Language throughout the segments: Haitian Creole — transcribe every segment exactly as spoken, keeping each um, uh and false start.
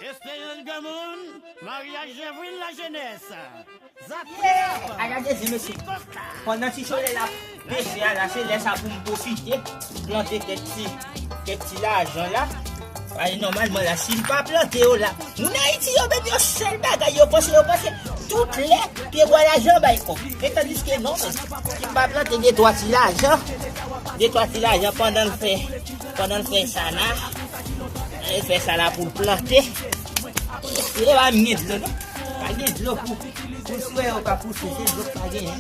Esperans granmoun, maryaj Jevrin lajenès. Zafè a gade zen mesye. Pandan ti solèy la peche a la, se lè sa pou m pwofite plante kèk ti, kèk ti lajan la. Ay, nòmalman la, si m pa plante yo la, moun Ayiti yo menm, yo sèl bagay yo panse, yo panse tout lè pyebwa lajan bay kòb. Men tandiske non, men si m pa plante de twa ti lajan, de twa ti lajan pandan l fè, pandan l fè sa la, e fè sa la pou l plante. E pa m gen dlo non. Pa gen dlo pou, pou swè yo pa pouse, se dlo k pa genyen.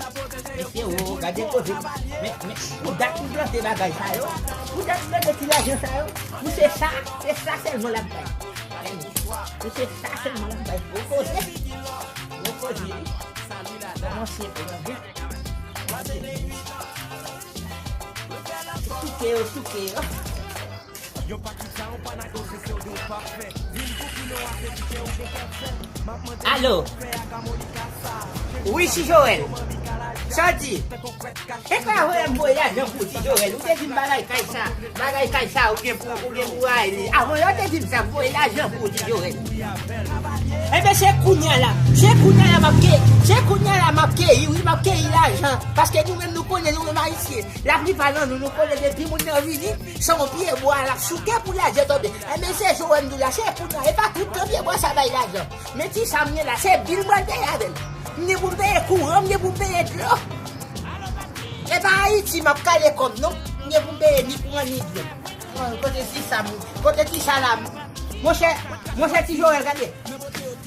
Mesye, o, gade koze. Men, men, pou dat m plante bagay sa yo, pou dat m plante ti lajan sa yo, pou se sa, se sa sèlman l ap bay. Pou se sa sèlman l ap bay. Gwo koze. Gwo koze, wi. Kòmanse pran byen. Souke yo, souke yo. Alo. Wi, Ti Joel. Sa w di? E pa vre m voye lajan pou Ti Joel. Ou te di m bagay kay sa. Bagay kay sa, ou gen pou, ou gen pou rayi li. Avan yo te di m sa, m voye lajan pou Ti Joel. Enben, se kounya la. Se kounya la m ap ke, se kounya la m ap keyi, wi, m ap keyi lajan. Paske nou menm nou konnen, nou menm Ayisyen. Laplipa nan nou, nou konnen depi moun nan vini, se yon pyebwa l ap souke pou lajan tonbe. Enben, se Joel m di w la, se kounya, e pa tout tan pyebwa sa bay lajan. Men ti sa m gen la, se bil mwen peye avè l. M gen pou m peye kouran, m gen pou m peye dlo. E pa Ayiti m ap kale kòb non. M gen pou m peye ni kouran ni dlo. Bon, kote ti sa m, kote ti sa la m. Monchè, monchè Ti Joel, gade.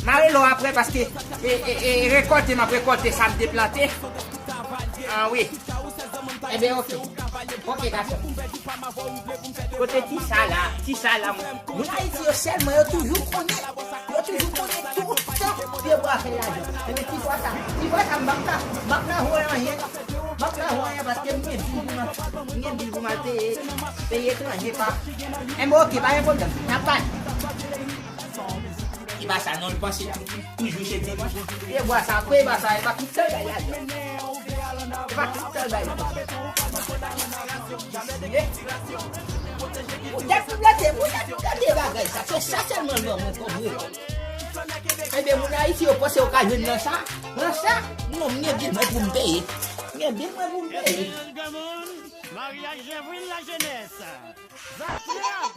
M a rele w apre paske e, e, e rekòlte, m ap rekòlte sa m te plante. Ah wi. Enben, oke. Oke, gason. Kote ti sa la, ti sa la, moun Ayiti yo sèlman, yo toujou konnen. Yo toujou konnen tout tan pyebwa fè lajan. Enben, ti fwa sa, ti fwa sa, m p ap ka, m p ap ka voye anyen. M p ap ka voye anyen paske m gen bil pou m, m gen bil pou m al peye, peyi etranje pa. Enben, oke, pa gen pwoblèm. N ap pale. E pa sa non, l panse tou, toujou se dimanch. Pyebwa sa, pyebwa sa, e pa tout tan bay lajan. E pa tout tan bay lajan. Pou tèt pou plante, pou tèt pou plante bagay sa, se sa sèlman l ban mwen kòb rekòt. Enben, moun Ayiti yo panse yo ka jwenn nan sa, nan sa. Non, m gen bil mwen pou m peye. M gen bil mwen pou m peye. Maryaj Jevrin lajenès. Zatrap.